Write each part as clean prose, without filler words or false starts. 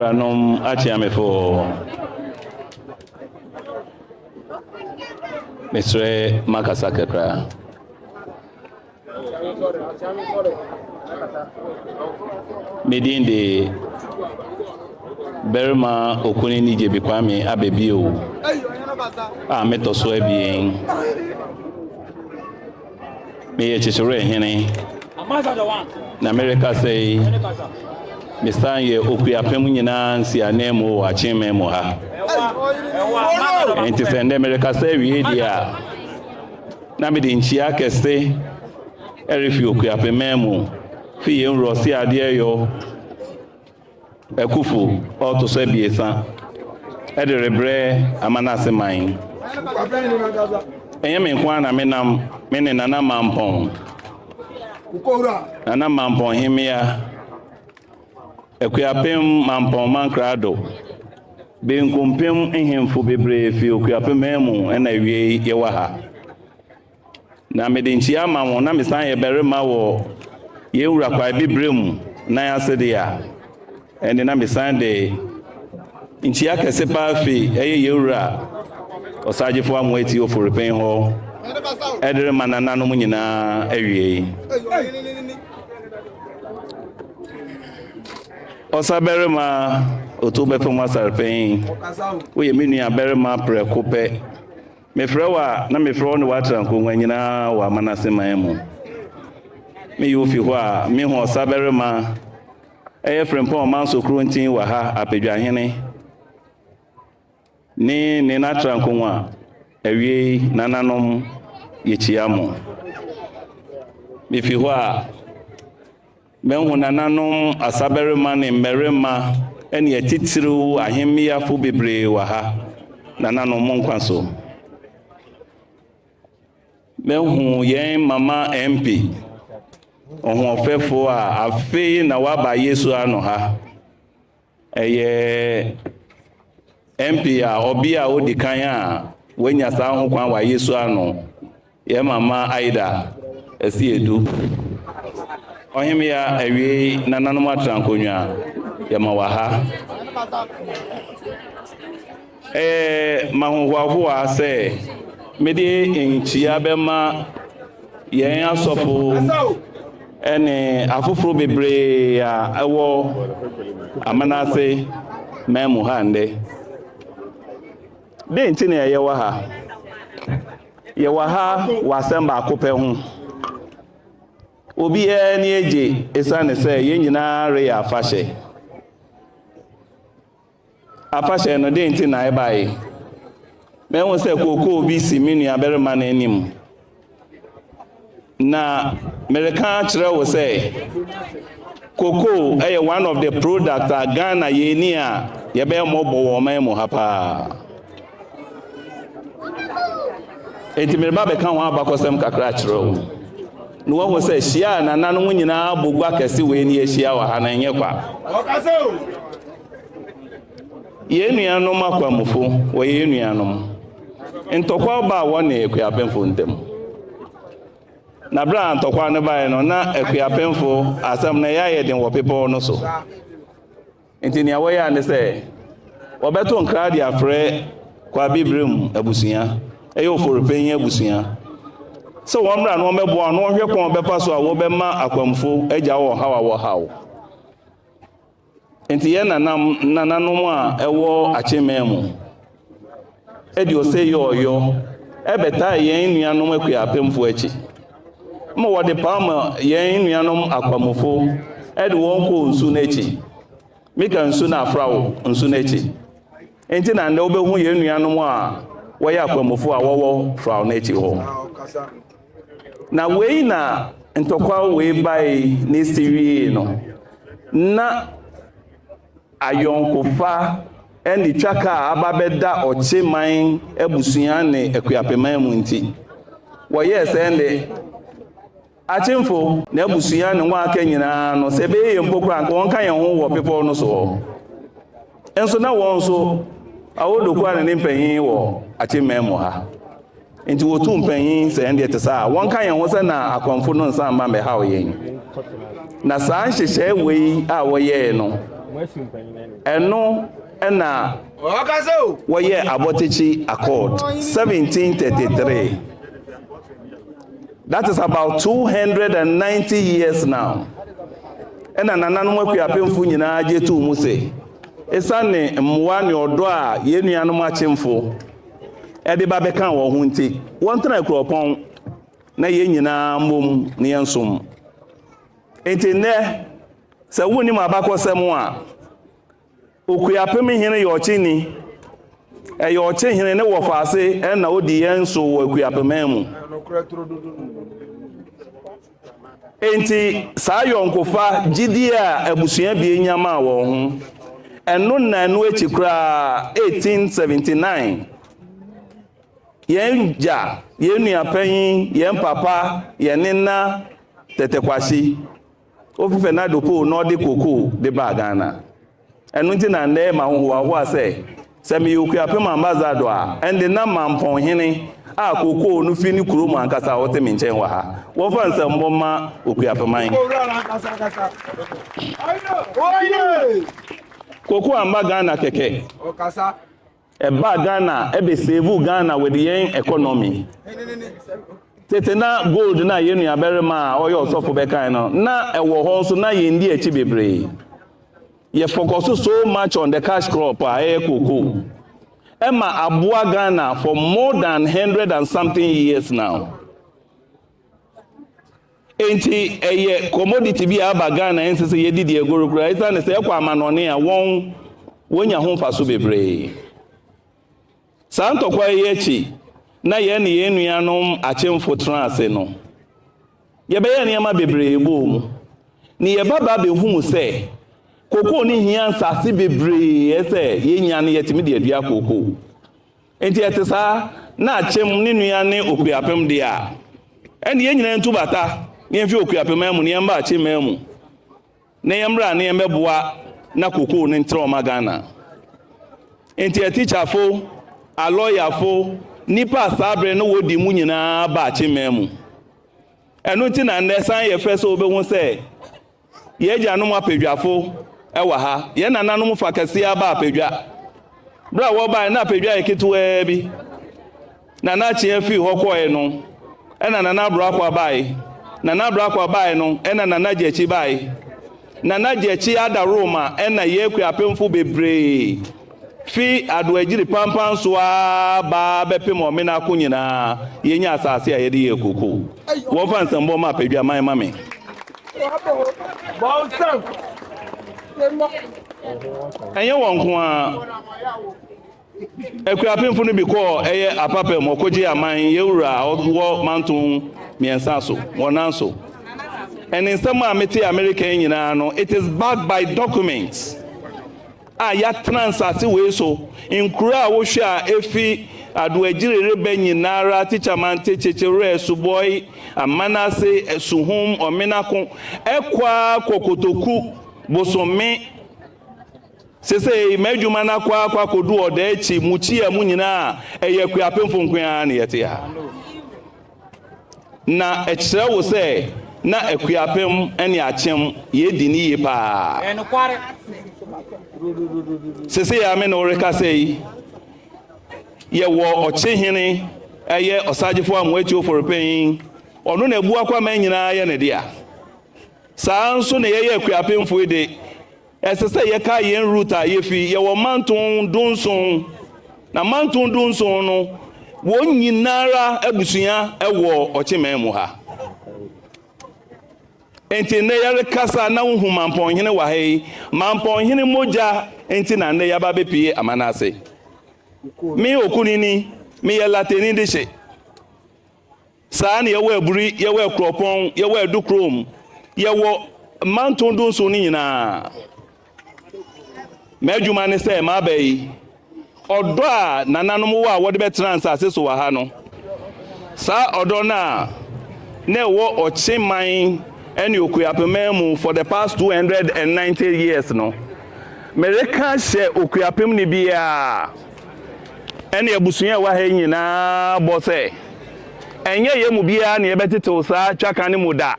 Wuranom akyeamefo, mesrɛ makasa kakra. Me din de Barima Okunini Gyebi Kwame Abebio a metɔ so abien. Meyɛ Kyekyerɛ hene na merekasa yi mesan yɛ Okuapem nyinaa nsiananmu wɔ Akyemman mu ha. Enti sɛ ndɛ merekasa awie deɛ a, na mede nkyia kɛse ɛrefi Okuapemman mu fi yɛn wura ɔse adeɛ yɔ Akuffo a ɔto so abiɛsa de rebrɛ Amanase man. Ɛnyɛ me nko ara na menam, me ne Nana Mampɔn, Nana Mampɔn Hemmea, Akuapem Mampɔn Mankrado, Benkumpem nhemfo bebree fi Okuapem man mu na awiei yɛwɔ ha. Na mede nkyia ama mo, na mesan yɛ barima wɔ yɛn wura Kwae mu nan ase de a, ɛnde na mesan de nkyia kɛse paa fi ɛyɛ yɛn wura Ɔsagyefo Amoati Oforepɛn hɔ ɛde rema nananom nyinaa awiei. Ɔsabarima Otu Bɛfam Asarepɛn, woyɛ me nua barima prɛko pɛ. Mefrɛ wo a, na mefrɛ wo ne w'atra nkongua nyinaa wɔ amanase man mu. Meyi wo fi hɔ a, mehu ɔsabarima, ɛyɛ Frimpong Manso Kurontin wɔ ha, Apadwahene, ne ne n'atra nkongua. Awiei, nananom, yɛkyia mo. Mefi hɔ a, Mahu nananom asabarima ne mmarima ne atitiriw ahemmeafo bebree wɔ ha. Nananom, mo nkwa so. Mahu yɛn mama MP, ɔhoɔfɛfo a afei na waba Yesu ano ha. Ɛyɛ MP a ɔbea a odi kan a wanya saa hokwan wɔ Ayesu ano, yɛn mama Aida Asiedu. Ɔhemmea awiei nananom atra nkonnwa, yɛma wɔ ha. Ɛyɛ m'ahohoahoa sɛ mede nkyia bɛma yɛn asɔfo ne afoforo bebree a ɛwɔ Amanase man mu ha nnɛ. Dɛn nti na yɛwɔ ha? Yɛwɔ ha wɔ asɛm baako pɛ ho. Obiara ani agye esiane sɛ yɛn nyinaa reyɛ afahyɛ. Afahyɛ no, dɛn nti na ɛbae? Mahu sɛ kookoo bi si me nuabarima no anim. Na mereka akyerɛ wo sɛ, kookoo yɛ one of the product a Ghana yɛni a yɛbɛyɛ mmɔbɔ wɔ ɔman mu ha paa. Enti mereba bɛka ho abakɔsɛm kakra akyerɛ wo. Na woahu sɛ hyia a nananom nyinaa bɔ gua kɛse wei ne yɛahyia wɔ ha no ɛnyɛ kwa. Yɛn nuanom Akwamufo, wɔyɛ yɛn nuanom. Ntɔkwaw baa wɔne Akuapemfo ntam. Na bere a ntɔkwaw no bae no, na Akuapemfo asɛm no ɛyɛ ayɛ den wɔ bepɔw no so. Nti nea wɔyɛe ne sɛ wɔbɛto nkra de afrɛ Kwaabibirem abusua, ɛyɛ Oforipanyin abusua, sɛ wɔn mmra na wɔmmɛboa na wɔnhwɛ kwan a wɔbɛfa so a wɔbɛma Akwamufo agya wɔn haw a wɔhaw. Enti yɛn nanam nananom a ɛwɔ Akyemman mu de ose yɔɔyɔ bɛtaa yɛn nuanom Akuapemfo akyi ma wɔde pam yɛn nuanom Akwamufo de wɔn kɔɔ nsu no akyi. Meka nsu no Afrawo nsu no akyi. Enti na nnɛ wobɛhu yɛn nuanom a wɔyɛ Akwamufo a wɔwɔ Frawo no akyi hɔ. Na wei na ntɔkwaw wei bae na esi wiee no, na ayɔnkofa ne twaka a aba bɛda ɔkye man abusua ne akuapeman mu nti, wɔyɛɛ sɛ ɛnde Akyemfo ne abusua ne wɔn a aka nyinaa no, sɛ ɛbɛyɛ yie mpo koraa anka wɔnka yɛn ho wɔ bepɔw no so hɔ. Nso na wɔn nso, Awodokoa ne ne mpanyin wɔ Akyemman mu ha. Enti wɔtuu mpanyin sɛ ɛndeɛ te saa a, wɔnka yɛn ho sɛ na akɔmfo no nsan mma mmɛhaw yɛn. Na saa nhyehyɛe wei a wɔyɛe no, Ɛno na wɔyɛɛ Abotakyi Accord 1733. That is about 290 years now. Ɛna nananom Akuapemfo nyinaa gye too mu se, esiane mmoa ne ɔdɔ a yɛn nuanom akyemfo de ba bɛkaa wɔn ho nti, wɔntena Akuropɔn na yɛn nyinaa mmom na yɛnsom. Enti nnɛ, sɛ wonnim abakɔsɛm a, Okuapem hene yɛ ɔkyeni. Ɛyɛ ɔkyehene ne wɔfaase na odi yɛn so wɔ Akuapeman mu. Enti saa yɔnkofa gyidie a abusua bie nya maa wɔn ho, ɛno na ɛno akyi koraa 1879, yɛn gya, yɛn nua panyin, yɛn papa, yɛn nena Tete Kwasi, Ofi Fernando Po na ɔde cocoa de baa Ghana. Ɛno nti na nnɛ mahohoahoa sɛ, sɛ meyɛ Okuapem ambassador a, ɛnde na Mampɔn hene a cocoa no fi ne kurom ankasa a ɔte me nkyɛn wɔ ha. Wɔmfa nsɛmmɔ mma Okuapeman. Cocoa amma Ghana kɛkɛ. Ɛbaa Ghana ɛbɛ save Ghana with yɛn economy. Tete na gold na yɛn nuabarima a ɔyɛ ɔsɔfo bɛkan no na ɛwɔ hɔ nso na yɛn di akyi bebree. Yɛ focus so much on the cash crop a ɛyɛ cocoa. Ɛma aboa Ghana for more than 100 and something years now. Enti ɛyɛ commodity bi a aba Ghana, ɛnsɛ sɛ yɛdi deɛ agoro koraa, ɛsiane sɛ ɛkɔ amanɔne a wɔn wɔnya ho mfaso bebree. Saa ntɔkwa yi akyi na yɛn ne yɛn nuanom akyemfo tena ase no, yɛbɛyɛ nneɛma bebree bɔɔ mu ne yɛba ba bɛhu sɛ kokoo ne hia nsase bebree, ɛsɛ yɛnya no yɛtumi de adua kokoo. Nti ɛte saa na akyem ne nua ne Okuapem deɛ a, ɛne yɛn nyinaa ntu bata ne yɛmfi Okuapem mu ne yɛmba akyem mu na yɛmmra ne yɛmbɛboa na kokoo no ntrɛ ɔma Ghana. Nti atikyafo, alɔyafo, nipa a saa bere no wɔdi mu nyinaa ba akyem mu. Ɛno nti na nnɛ san yɛ fɛ sɛ wobɛhu sɛ yɛn agyanom apadwafo ɛwɔ ha. Yɛn nananom fa kɛseɛ aba Apadwa. Berɛ a wɔbaeɛ na Apadwa yɛ ketewaa bi. Nana Akyeɛ fii hɔ kɔɛ no, ɛna Nana Aburakwa bae. Nana Aburakwa bae no, ɛna Nana Gyakyi bae. Nana Gyakyi ada Roma, ɛna yɛn Akuapemfo bebree fi Adoagyiri pampan so a baa bɛpem Ɔmenako nyinaa yɛnya asase a yɛde yɛ koko. Wɔmfa nsɛmbɔ ma Apadwa man ma me. Bɔnsam. Ɛnyɛ wɔn nko a. Akuapemfo no bi kɔɔ ɛyɛ Apapam ɔkɔgye aman yɛwura a ɔwɔ manto mmiɛnsa so wɔn nan so. Ɛne nsɛm a mete America yi nyinaa no, it is backed by documents a yɛatena nsase wei so. Nkuro a wohwɛ a efi Adoagyiri reba nyinara, Tikyaman, Kyekyerɛ, Subɔi, Amanase, Suhum, Ɔmenako, ɛkɔ a kɔ Kotoku, Bosome. Sese m'adwuma no akɔ akɔ akɔdu ɔda akyi mukyia mu nyinaa, ɛyɛ Akuapemfo nko ara na yɛte ha. Na ɛkyerɛ wo sɛ na Akuapem ne Akyem yɛdi ne yie paa. Ɛnokware. Sese yɛ ame na ɔrekasa yi, yɛwɔ ɔkyehene, ɛyɛ Ɔsagyefo Amoakyi Oforepɛn. Ɔno na ebu akwaman nyinaa yɛ ne dea. Saa nso na yɛyɛ Akuapemfo yi de, ɛsɛ sɛ yɛka yɛn root a yɛfi. Yɛwɔ manton 17, na manton 17 no, wɔn nyinara abusua ɛwɔ ɔkyeman mu ha. Nti nnɛ yɛrekasa na wohu Mampɔnhene wɔ ha yi, Mampɔnhene mogya nti na nnɛ yɛaba bɛpie amana ase. Me Okunini, meyɛ Latani de hye saa na yɛwɔ Aburi, yɛwɔ Akuropɔn, yɛwɔ Adukurom, yɛwɔ manton 17 no nyinaa. M'adwuma ne sɛ maaba yi, ɔdɔ a nananom wɔ a wɔde bɛtena nsase so wɔ ha no, saa ɔdɔ no a na ɛwɔ ɔkyeman ne Okuapeman mu for the past 290 years no, mereka hyɛ Okuapem ne biara ɛne abusua a ɛwɔ ha yi nyinaa bɔ sɛ ɛnyɛ yɛn mu biara na yɛbɛtetew saa twaka no mu da.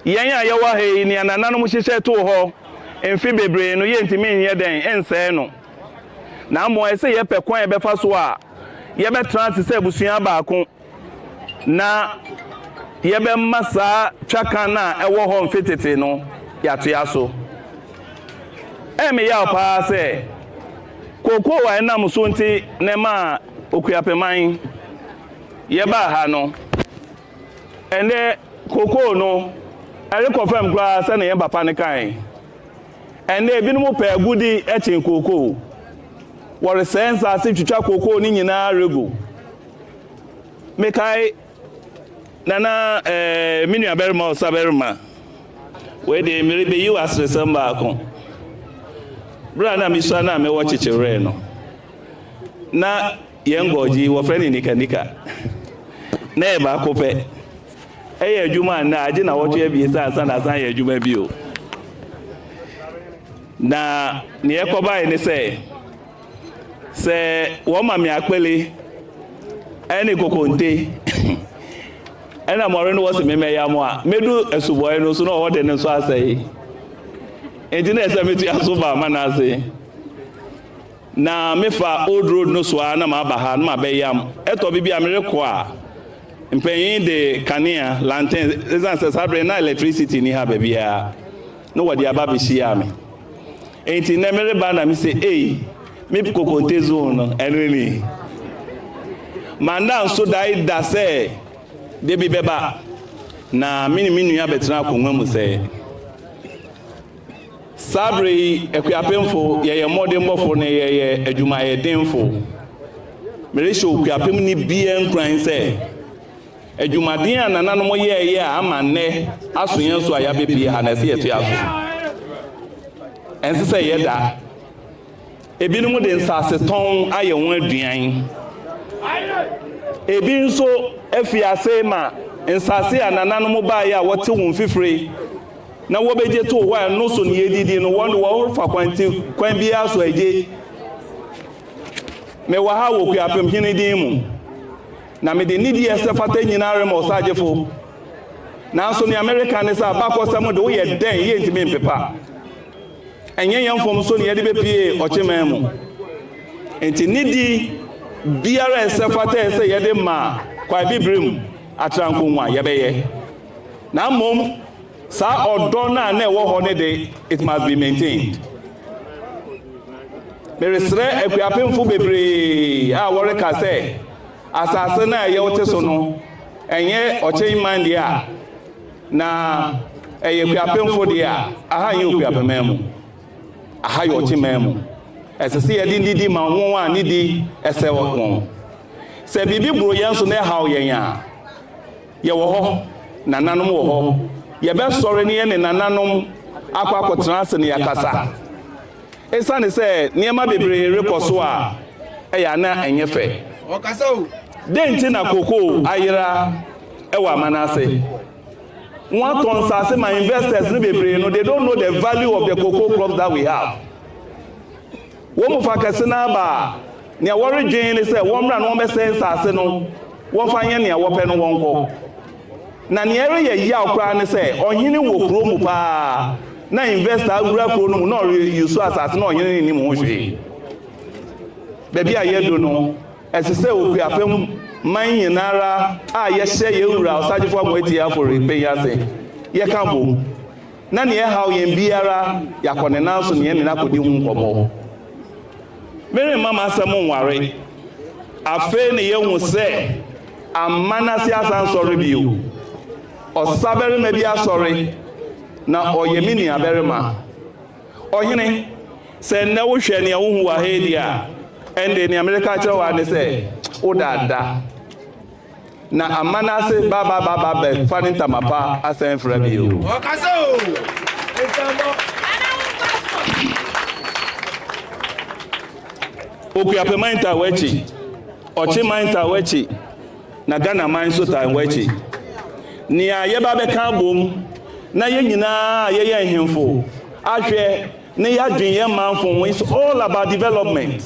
Yɛn a yɛwɔ ha yi, nea nananom hyehyɛ too hɔ mfe bebree no, yɛntumi nyɛ dɛn nsɛe no. Na mmom ɛsɛ sɛ yɛpɛ kwan a yɛbɛfa so a yɛbɛtena ase sɛ abusua baako na yɛbɛma saa twaka no a ɛwɔ hɔ mfe tete no yɛatoa so. Ɛyɛ me yaw paa sɛ kookoo a ɛnam so nti na ɛmaa Okuapeman yɛbaa ha no. Ɛnnɛ kookoo no ɛrekɔ fam koraa sɛnea yɛn papa no kae. Ɛnnɛ ebinom pɛ agudi kyen kookoo. Wɔresɛe nsase twitwa kookoo no nyinaa regu. Mekae nana eh, me nuabarima ɔsabarima. Wei de merebeyi wo aseresɛm baako. Bere a na mesua na mewɔ kyekyewerɛ no, na yɛn gɔgye wɔfrɛ no nikanika. Na ɛyɛ baako pɛ. Ɛyɛ adwuma a nnɛ agye nnawɔtwe abiɛsa ansa na asan ayɛ adwuma bio. Na nea ɛkɔbae ne sɛ, sɛ wɔma me akpele ɛne kokonte ɛna mmɔre no wɔse memmɛyam a, mɛdu asubɔe no so na ɔhɔ de no nso asɛe. Enti na ɛsɛ metua so ba ama no ase. Na mefa old road no so ara na maba ha na mabɛyam. Ɛtɔ bere bi a merekɔ a, mpanyin de kanea, lantern, esiane sɛ saa bere no na electricity nni ha baabiara, na wɔde aba abehyiaa me. Enti nnɛ mereba na mise, Ei, me kokonte zone no, ɛno ni. Manda nso dae da sɛ da bi bɛba na me ne me nua bɛtena akongua mu sɛɛ. Saa bere yi, Akuapemfo, yɛyɛ mmɔdenbɔfo na yɛyɛ adwumayɛdenfo. Merehyɛ Okuapemni biara nkuran sɛ, adwumaden a nananom yɛeɛ a ama nnɛ aso yɛn so a yɛabɛpue ha no, ɛsɛ yɛtoa so. Ɛnsɛ sɛ yɛda. Ebinom de nsasetɔn ayɛ wɔn aduan. Ebi nso afi ase ma nsase a nananom baeɛ a wɔte wɔn mfifire na wɔbɛgye too hɔ a ɛno so na yɛdidi no, wɔn de wɔrefa kwan ti kwan biara so agye. Mewɔ ha wɔ Kuapem Hene din mu, na mede nidi a ɛsɛ fata nyinaa rema Ɔsagyefo. Nanso nea mereka ne sɛ abakɔsɛm de woyɛ dɛn yɛntumi mpepa. Ɛnyɛ yɛn mfomso na yɛde bepue ɔkyeman mu. Enti nidi biara a ɛsɛ fata a ɛsɛ yɛde ma Kwaebibirim Atrankongua yɛbɛyɛ. Na mmom saa ɔdɔ no a na ɛwɔ hɔ no de, it must be maintained. Meresrɛ akuapemfo bebree a wɔreka sɛ asase no a ɛyɛ wote so no, ɛnyɛ ɔkyenman deɛ a, Na ɛyɛ Kuapemfo deɛ a, aha nyɛ Okuapeman mu. Aha yɛ Ɔkyeman mu. Ɛsɛ sɛ yɛde nidi ma wɔn a nidi sɛ wɔn. Sɛ biribi boro yɛn so na ɛhaw yɛn a, yɛwɔ hɔ, nananom wɔ hɔ. Yɛbɛsɔre ne yɛne nananom akɔ akɔtena ase na yɛakasa. Esiane sɛ nneɛma bebree rekɔ so a ɛyɛ a na ɛnyɛ fɛ. Dɛn nti na kokoo ayera wɔ aman ase? Wɔatɔ nsase ma investors no bebree no, they don't know the value of the cocoa crops that we have. Wɔn mu fa kɛse no ara ba a, nea wɔredwen ne sɛ wɔmmra na wɔmmɛsɛe nsase no, wɔmfa nyɛ nea wɔpɛ no wɔnkɔ. Na nea ɛreyɛ yaw koraa ne sɛ ɔhene wɔ kuro mu paa na investor awura kuro no mu na ɔreyusu asase na ɔhene no nnim ho hwee. Baabi a yɛadu no, ɛsɛ sɛ Okuapem man nyinara a yɛhyɛ yɛn wura Ɔsagyefo Amoatia Afori panyin ase, yɛka bom na nea ɛhaw yɛn biara yɛakɔ ne nan so ne yɛne no akɔdi ho nkɔmmɔ. Meremma m'asɛm nware. Afei na yɛahu sɛ aman ase asan sɔre bio. Ɔsabarima bi asɔre, na ɔyɛ me nuabarima. Ɔhene, sɛ nnɛ wohwɛ nea wuhu wɔ ha yi deɛ a, ɛnde nea mereka akyerɛ wo ara ne sɛ, woda da. Na aman ase ba ba ba ba bɛfa ne ntama pa asan afira bio. Ɔkasa o! Nsɛmbɔ. Okuapɛman taa w'akyi, Ɔkyeman taa w'akyi, na Ghana man nso taa w'akyi. Nea yɛba bɛka abom na yɛn nyinaa a yɛyɛ nhemfo ahwɛ ne yɛadwen yɛn manfo ho is all about development.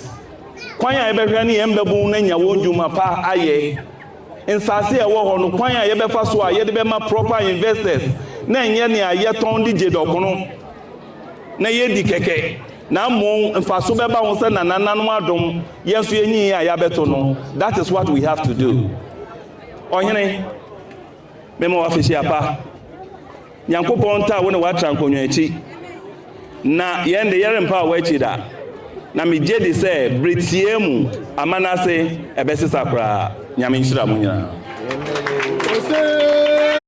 Kwan a yɛbɛhwɛ ne yɛn mmabun no anya wɔn dwuma pa ayɛ. Nsase a ɛwɔ hɔ no, kwan a yɛbɛfa so a yɛde bɛma proper investors na ɛnyɛ nea yɛtɔn de gye dɔkono na yɛdi kɛkɛ, na mmom mfaso bɛba ho sɛ nanananom adom yɛn nso yɛnyi a yɛabɛto no. That is what we have to do. Ɔhene, mema wafehyia pa. Nyankopɔn nta wo ne watra nkonnwa akyi, na yɛn de yɛrempa a wɔakyi da, na megye di sɛ bere tie mu amanase ɛbɛsesa koraa. Nyame nhyira mo nyinaa. Ose.